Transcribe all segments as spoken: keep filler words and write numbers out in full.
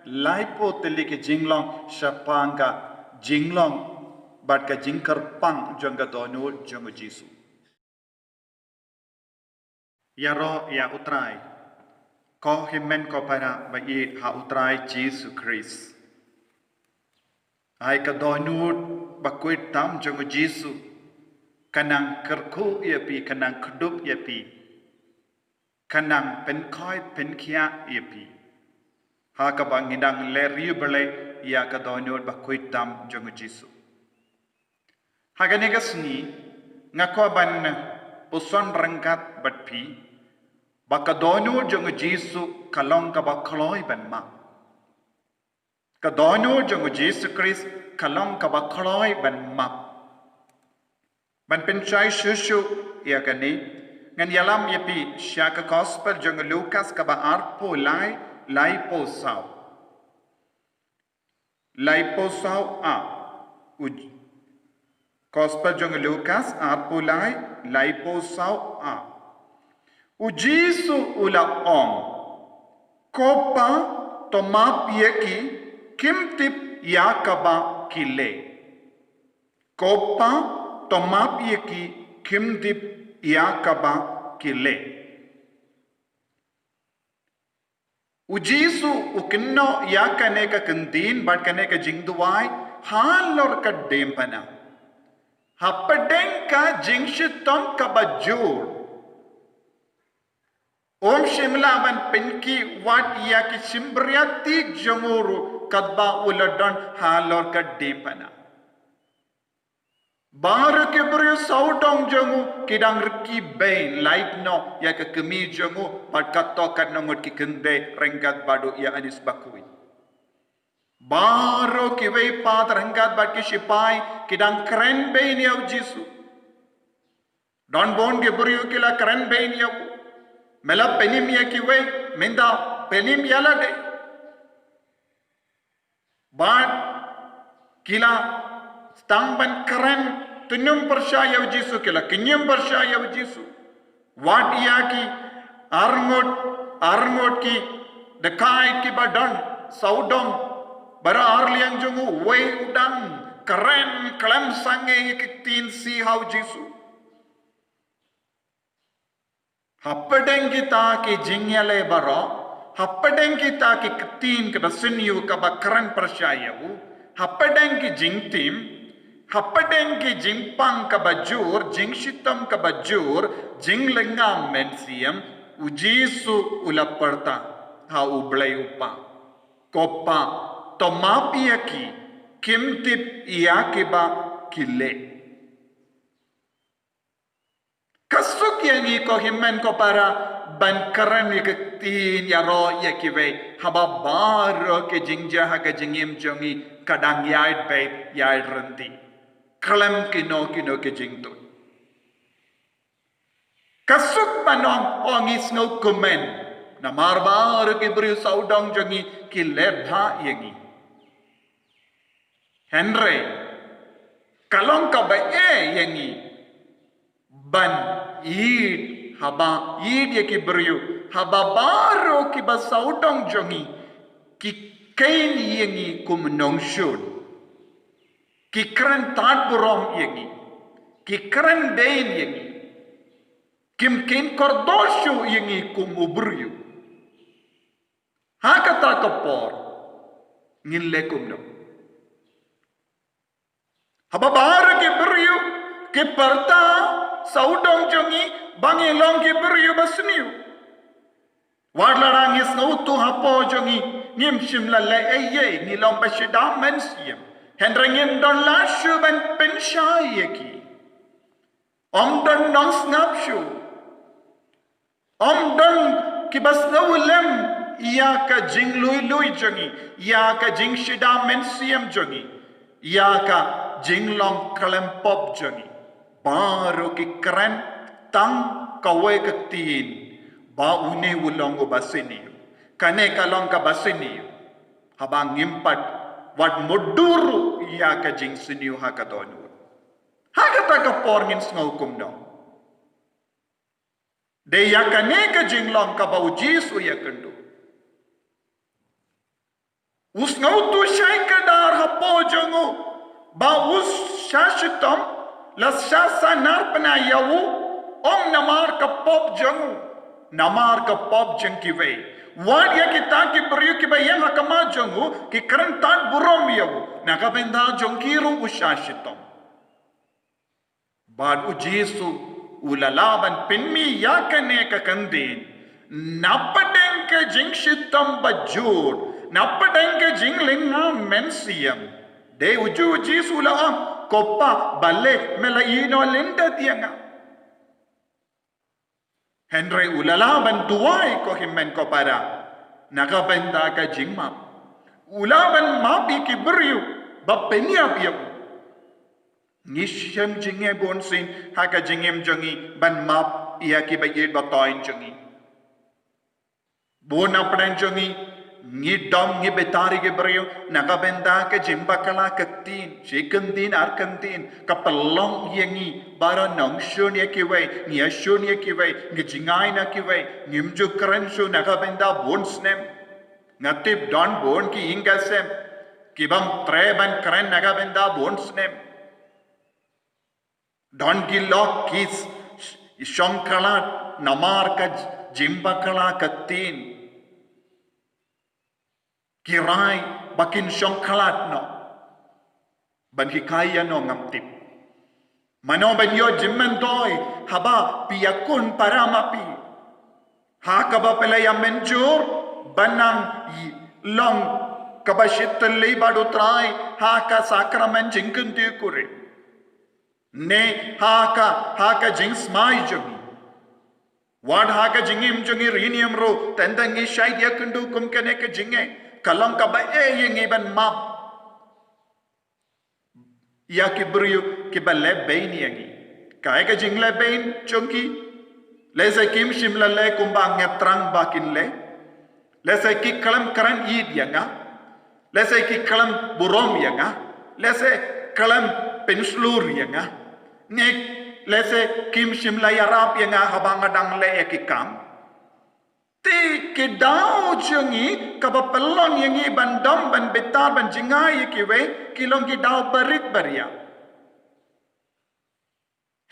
Laiphew tylli ki jinglong shaphang ka jinglong bad ka jingkyrpang jong ka dohnud jong u Jisu. Ïaroh ïa u Trai, ko hynmen ko para ba ïeit ha u Trai Jisu Khrist. Ai ka dohnud ba khuid tam jong u Jisu ka nang kyrkhu ïa phi, ka nang kdup ïa phi, ka nang pynkhuid pynkhiah ïa phi, ha kaba ngi dang leh riewblei ïa ka dohnud ba khuid tam jong u Jisu. Ha kane ka sngi nga kwah ban puson ryngkat bad phi ba ka dohnud jong u Jisu ka long kaba kloi ban map. Ka dohnud jong u Jisu Khrist ka long kaba kloi ban map. Ban pynshai shuh shuh ïa kane, ngan ïalam ïa phi sha ka Gospel jong u Lukas kaba arphew lai, laiphew saw. Laiphew saw a. U Gospel jong u Lukas arphew lai, laiphew saw a. U Jisu u la ong, "Ko Pa, to map ïa ki, kim tip ïa kaba ki leh." Ko Pa, to map ïa ki, kim tip ïa kaba ki leh. U Jisu u kynnoh ïa kane ka kyntien bad kane ka jingduwai halor ka diengphna. Hapdeng ka jingshitom kaba jur, um shym la ban pynkhih wat ïa ki shympriahti jong u ruh katba u la don halor ka diengphna. Baroh ki briew sawdong jong u ki dang rkhie beiñ, lait noh ïa ka kmie jong u bad katto katne ngut ki khyndai ryngkat bad u ïa Anis bakhuid. Baroh kiwei pat ryngkat bad ki shipai ki dang kren beiñ ïa u Jisu. Don bun ki briew ki la kren beiñ ïa u. Me la pynim ïa kiwei, mynta pynim ïa lade. Bad ki la sdang ban kren tynnum pyrshah ïa u Jisu, ki la kynñium pyrshah ïa u Jisu. Wat ïa ki arngut, arngut ki dakaid kiba don sawdong, baroh ar liang jong u, uwei u dang kren khlem sangeh ïa ki ktien sih ha u Jisu. Hapdeng kita ki jingïaleh baroh, hapdeng kita ki ktien kaba sniew kaba kren pyrshah ïa u, hapdeng ki jingtim, hapdeng ki jingpang kaba jur, jingshitom kaba jur, jinglyngngoh mynsiem, u Jisu u la pyrta ha U Blei U Kpa, "Ko Pa, to map ïa ki, kim tip ïa kiba ki leh." Ka suk ïa ngi ko hynmen ko para ban kren ïa ki ktien ïaroh ïa kiwei haba baroh ki jingjia ha ka jingim jong ngi ka dang ïaid beit ïaid ryntih. Khlem kino kino ki jingtuid. Ka suk ban ong, "O, ngi sngewkmen namar baroh ki briew sawdong jong ngi ki leh bha ïa ngi." Hynrei ka long kaba eh ïa ngi ban ïeit, haba ïeit ïa ki briew, haba baroh kiba sawdong jong ngi ki kheiñ ïa ngi kum nongshun, ki kren tad burom ïa ngi, ki kren beiñ ïa ngi, kim kheiñ kordor shuh ïa ngi kum u briew. Ha kata ka por ngin leh kumno? Haba baroh ki briew ki pyrta sawdong jong ngi ba ngi long ki briew ba sniew. Wat la ngi sngewthuh hapoh jong ngi ngim shym la leh ei ei, ngi long ba shida mynsiem. Hynrei ngim don la shuh ban pynshai ïa ki. Ym don nongsngap shuh. Ym don kiba sngewlem ïa ka jinglui lui jong ngi, ïa ka jingshida mynsiem jong ngi, ïa ka jinglong khlem pop jong ngi. Baroh ki kren tang kawei ka ktien, ba une u long uba sniew, kane ka long kaba sniew. Haba ngim pat wat mutdur ïa ka jingsniew ha ka dohnud. Ha kata ka por ngin sngew kumno? Dei ïa kane ka jinglong kaba u Jisu u ïakynduh. U sngewthuh shai kdar hapoh jong u ba u shah shitom, la shah sanar pynïaid ïa u, ym namar ka pop jong u, namar ka pop jong kiwei. Wat ïa kita ki briew kiba ïeng ha khmat jong u ki kren tad burom ïa u, na ka bynta jong ki ruh u shah shitom. Bad u Jisu u la lah ban pynmih ïa kane ka kyntien napdeng ka jingshitom bajur, napdeng ka jinglyngngoh mynsiem. Dei u Jisu u la ong, "Ko Pa, balei me la ïehnoh lyndet ïa nga?" Hynrei u la lah ban duwai, ko hynmen ko para, na ka bynta ka jingmap. U lah ban map ïa ki briew ba pynïap ïa u. Ngi shem jingeh bunsien ha ka jingim jong ngi ban map ïa kiba ïeit ba thoiñ jong ngi. Bun na pdeng jong ngi, ngi dom, ngi bitar ïa ki briew na ka bynta ka jingbakla ka ktien, shi kyntien ar kyntien, ka pynlong ïa ngi baroh nongshun ïa kiwei, ngi ïashun ïa kiwei, ngi jngai na kiwei, ngim ju kren shuh na ka bynta bun snem. Nga tip don bun ki ïing ki sem ki bym treh ban kren na ka bynta bun snem. Don ki lok ki s-, s-, shongkhlad namar ka j-, jingbakla ka ktien. Ki rai ba kin shongkhlad noh. Ban hikai ïano ngam tip. Mano ban ïoh jingmyntoi haba phi ïakun para ma phi? Ha kaba phi la ïa mynjur ban nang ï-, long kaba shitylli bad u Trai ha ka sakramen jingkyntu kurim, ne ha ka, ha ka jingsmai jong ngi. Wat ha ka jingim jong ngi riewniam ruh, tang tang ngi shait ïakynduh kum kane ka jingeh, ka long kaba eh ïa ngi ban map ïa ki briew kiba leh beiñ ïa ngi. Kaei ka jingleh beiñ jong ki? Lehse kim shym la leh kumba nga thrang ba kin leh. Lehse ki khlem kren ïeit ïa nga. Lehse ki khlem burom ïa nga. Lehse khlem pynshlur ïa nga. Ne lehse kim shym la ïarap ïa nga haba nga dang leh ïa ki kam. Te ki daw jong ngi kaba pynlong ïa ngi ban dom, ban bitar, ban jngai ïa kiwei, ki long ki daw barit baria.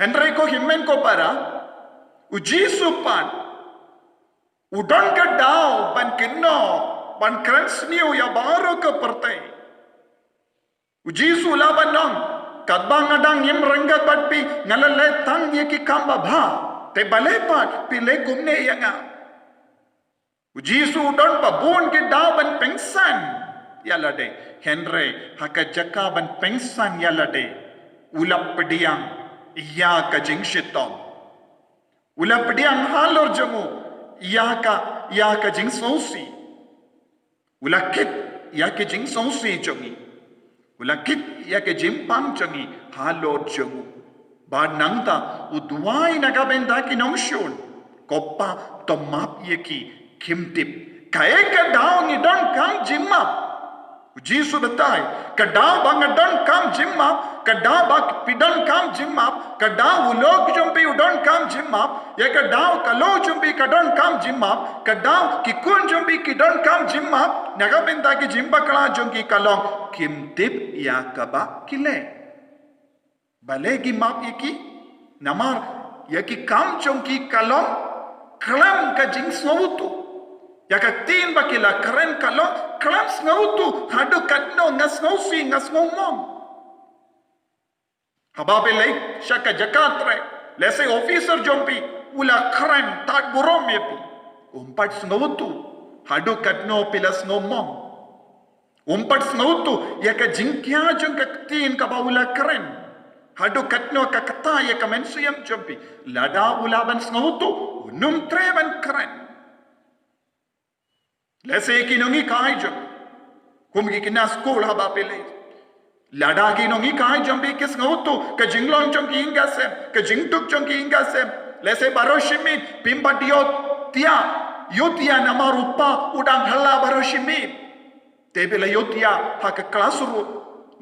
Hynrei ko hynmen ko para, u Jisu pat u don ka daw ban kynnoh, ban kren sniew ïa baroh ka pyrthei. U Jisu u lah ban ong, katba nga dang im ryngkat bad phi, nga la leh tang ïa ki kam babha. Te balei pat phi leh kumne ïa nga? U Jisu u don bun ki daw ban pynsan ïa lade. Hynrei ha ka jaka ban pynsan ïa lade, u la pdiang ïa ka jingshitom. U la pdiang halor jong u ïa ka, ïa ka jingsngewsih. U la kit ïa ka jingsngewsih jong ngi. U la kit ïa ka jingpang jong ngi halor jong u. Bad nangta u duwai na ka bynta ki nongshun, ko Pa, to map ïa ki, kim tip. Kaei ka daw ngi donkam jingmap? U Jisu batai, ka daw ba nga donkam jingmap, ka daw ba phi donkam jingmap, ka daw u lok jong phi u donkam jingmap, ïa ka daw ka lok jong phi ka donkam jingmap, ka daw ki khun jong phi ki donkam jingmap, na ka bynta ki jingbakla jong ki ka long, kim tip ïa kaba ki leh. Balei kim map ïa ki? Namar ïa ki kam jong ki ka long khlem ka jingsngewthuh. Ïa ka ktien ba ki la kren ka long khlem sngewthuh, haduh katno nga sngewsih, nga sngewmong. Haba phi leit sha ka jaka trei, lehse officer jong phi u la kren tad burom ïa phi, um pat sngewthuh haduh katno phi la sngewmong. Um pat sngewthuh ïa ka jingkhia jong ka ktien kaba u la kren, haduh katno ka ktah ïa ka mynsiem jong phi. Lada u lah ban sngewthuh, un ym treh ban kren. Lehse ki nonghikai jong, kum ki khynnah skul haba phi leit, lada ki nonghikai jong phi ki sngewthuh ka jinglong jong ki ïing ki sem, ka jingduk jong ki ïing ki sem, lehse baroh shi miet phim pat ïoh tiah, ïoh tiah namar u pa u dang halla baroh shi miet. Te phi la ïoh tiah ha ka klas ruh.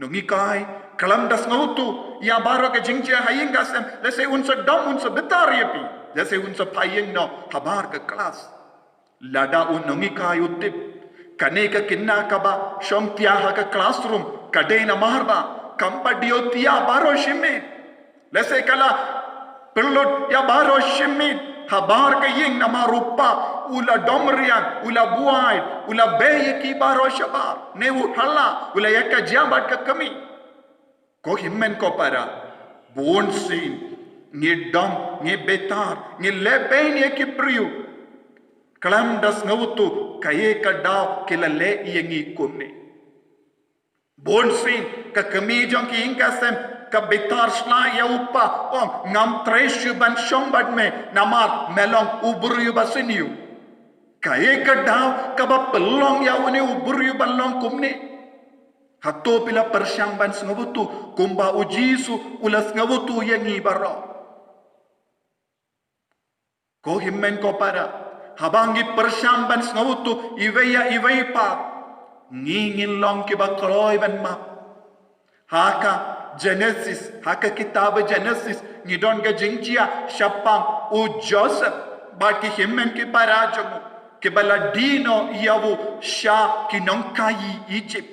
Nonghikai khlem da sngewthuh ïa baroh ka jingjia ha ïing ki sem, lehse un sa dom, un sa bitar ïa phi, lehse un sa phai ïing noh habar ka klas. Lada u nonghikai u tip Kane ka kynna kaba shong tia ha ka classroom ka dei namar ba kam pat ioh tia baroh shi miet. Lehse ka la pynlut ïa baroh shi miet habar ka ïing namar u kpa u la dom riang, u la buaid, u la bei ïa ki baroh shabar, ne u hala, u la ïa ka jia bad ka kmie. Ko hynmen ko para, bun sien ngi dom, ngi bitar, ngi leh beiñ ïa ki briew khlem da sngewthuh kaei ka daw ki la leh ïa ngi kumne. Bun sien ka kmie jong ki ïing ka sem ka bitar sla ïa u kpa, ong, ngam treh shuh ban shong bad me namar me long u briew ba sniew. Kaei ka daw kaba pynlong ïa une u briew ban long kumne? Hato phi la pyrshang ban sngewthuh kumba u Jisu u la sngewthuh ïa ngi baroh? Ko hynmen ko para, haba ngi pyrshang ban sngewthuh iwei ïa iwei pat, ngi ngin long kiba kloi ban map. Ha ka Genesis, ha ka kitab Genesis, ngi don ka jingjia shaphang u Joseph bad ki hynmen ki para jong u kiba la die noh ïa u sha ki nongkhaïi Egypt.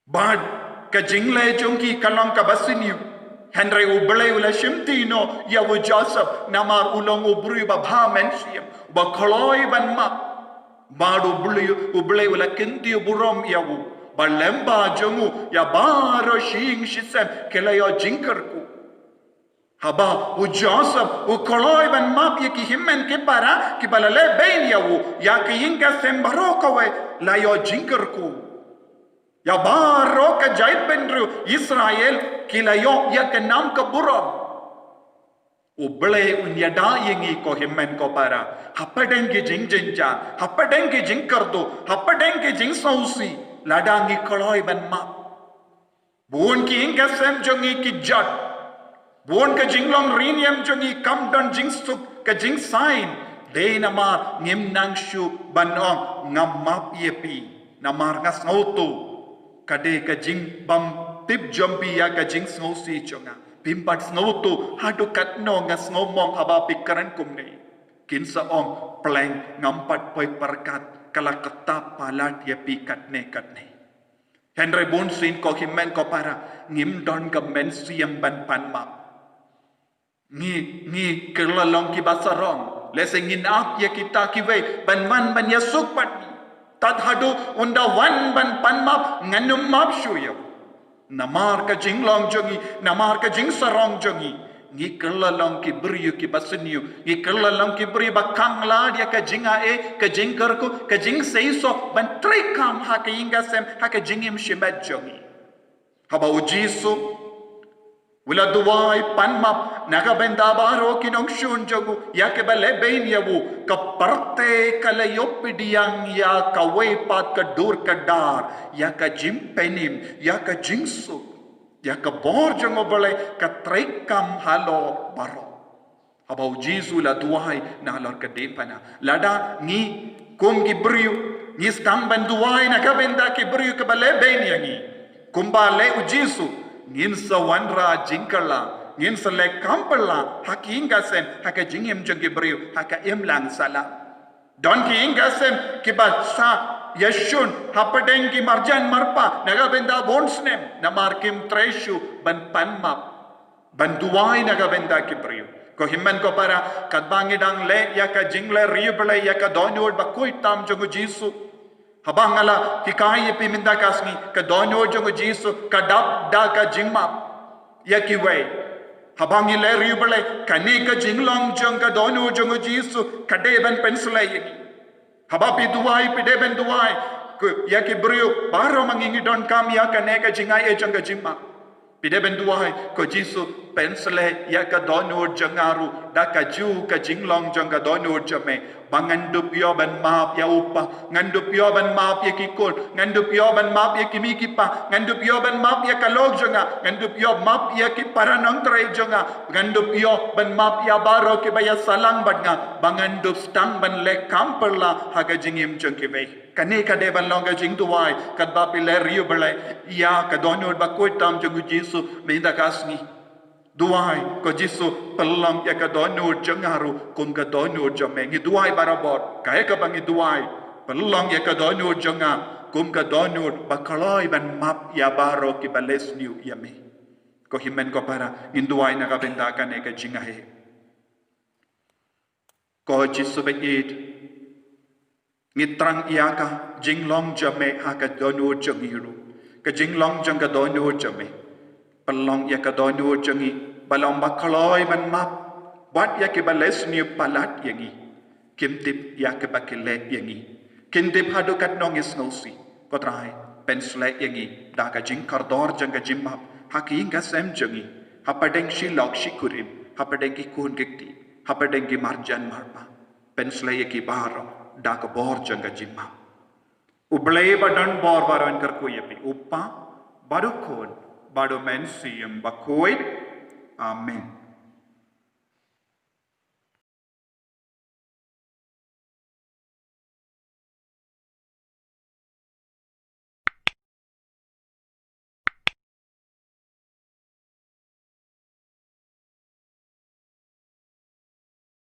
Bad ka jingleh jong ki ka long kaba sniew. Hynrei U Blei u la shimti noh ïa u Joseph namar u long u briew ba bha mynsiem, ba kloi ban map. Bad U Blei, U Blei u la kyntiew burom ïa u, ba lem ba jong u ïa baroh shi ïing shi sem ki la ïoh jingkyrkhu. Haba u Joseph u kloi ban map ïa ki hynmen ki para kiba la leh beiñ ïa u, ïa ka ïing ka sem baroh kawei la ïoh jingkyrkhu. Ïa baroh ka jaitbynriew Israel ki la ïoh ïa ka nam ka burom. U Blei un ïada ïa ngi ko hynmen ko para hapdeng ki jingjynjar, hapdeng ki jingkyrduh, hapdeng ki jingsngewsih, lada ngi kloi ban map. Bun ki ïing ka sem jong ngi ki jot. Bun ka jinglong ri niam jong ngi kam don jingsuk, ka jingsain. Dei namar ngim nang shuh ban ong nga map ïa phi namar nga sngewthuh ka dei ka jingbymtip jong phi ïa ka jingsngewsih jong nga. Phim pat sngewthuh haduh katno nga sngewmong haba phi kren kumne. Kin sa ong, pleng, ngam pat poi pyrkhat, ka la kata palat ïa phi katne katne. Hynrei bun sien ko hynmen ko para, ngim don ka mynsiem ban pan map. Ngi, ngi kylla long kiba sarong. Lehse ngin ap ïa kita kiwei ban wan ban ïasuk bad ngi. Tad haduh un da wan ban pan map, ngan ym map shuh ïa u. Namar ka jinglong jong ngi, namar ka jingsarong jong ngi, ngi kylla long ki briew kiba sniew, ngi kylla long ki briew ba khang lad ïa ka jingai, ka jingkyrkhu, ka jingseisoh ban treikam ha ka ïing ka sem, ha ka jingim shimet jong ngi. Haba u Jisu u la duwai pan map na ka bynta baroh ki nongshun jong u ïa kiba leh beiñ ïa u, ka pyrthei ka la ïoh pdiang ïa kawei pat ka dur ka dar, ïa ka jingpynim, ïa ka jingsuk, ïa ka bor jong u Blei ka treikam halor baroh. Haba u Jisu u la duwai nalor ka diengphna. Lada ngi kum ki briew ngi sdang ban duwai na ka bynta ki briew kiba leh beiñ ïa ngi kumba leh u Jisu, ngin sa wanrah jingkylla, ngin sa leh kam phylla ha ki ïing ka sem, ha ka jingim jong ki briew ha ka imlang sahlang. Don ki ïing ka sem kiba sa ïashun hapdeng ki marjan marpa na ka bynta bun snem namar kim treh shuh ban pan map, ban duwai na ka bynta ki briew. Ko hynmen ko para, katba ngi dang leh ïa ka jingleh riewblei ïa ka dohnud bakhuid tam jong u Jisu. Haba nga la hikai ïa phi mynta ka sngi, ka dohnud jong u Jisu ka dap da ka jingmap ïa kiwei. Haba ngi leh riewblei, kane ka jinglong jong ka dohnud jong u Jisu ka dei ban pynsleh ïa ngi. Haba phi duwai, phi dei ban duwai ïa ki briew baroh ma ngi ngi donkam ïa kane ka jingai jong ka jingmap. Phi dei ban duwai, ko Jisu, pynsleh ïa ka dohnud jong nga ruh da ka ju ka jinglong jong ka dohnud jong me, ba ngan dup ïoh ban map ïa u kpa, ngan dup ïoh ban map ïa ki khun, ngan dup ïoh ban map ïa ki mei ki pa, ngan dup ïoh ban map ïa ka lok jong nga, ngan dup ïoh map ïa ki para nongtrei jong nga, ngan dup ïoh ban map ïa baroh kiba ïasalang bad nga, ba ngan dup sdang ban leh kam phylla ha ka jingim jong kiwei. Kane ka dei ban long ka jingduwai katba phi leh riewblei ïa ka dohnud bakhuid tam jong u Jisu mynta ka sngi. Duwai, ko Jisu, pynlong ïa ka dohnud jong nga ruh kum ka dohnud jong me. Ngi duwai barabor, kaei kaba ngi duwai Pynlong ïa ka dohnud jong nga kum ka dohnud ba kloi ban map ïa baroh kiba leh sniew ïa me. Ko hynmen ko para, ngin duwai na ka bynta kane ka jingïahein. Ko Jisu ba ïeit, ngi thrang ïa ka jinglong jong me ha ka dohnud jong ngi ruh. Ka jinglong jong ka dohnud jong me. Pynlong ïa ka dohnud jong ngi ba long ba kloi ban map. Wat ïa kiba leh sniew palat ïa ngi. Kim tip ïa kiba ki leh ïa ngi. Kin tip haduh katno ngi sngewsih. Ko Trai, pynshlei ïa ngi da ka jingkordor jong ka jingmap ha ki ïing ka sem jong ngi. Hapdeng shi lok shi kurim, hapdeng ki khun ki kti, hapdeng ki marjan marpa. Pynshlei ïa ki baroh da ka bor jong ka jingmap. U Blei ba don bor baroh un kyrkhu ïa phi, U Kpa, bad U Khun, bad U Mynsiem Bakhuid. Amen.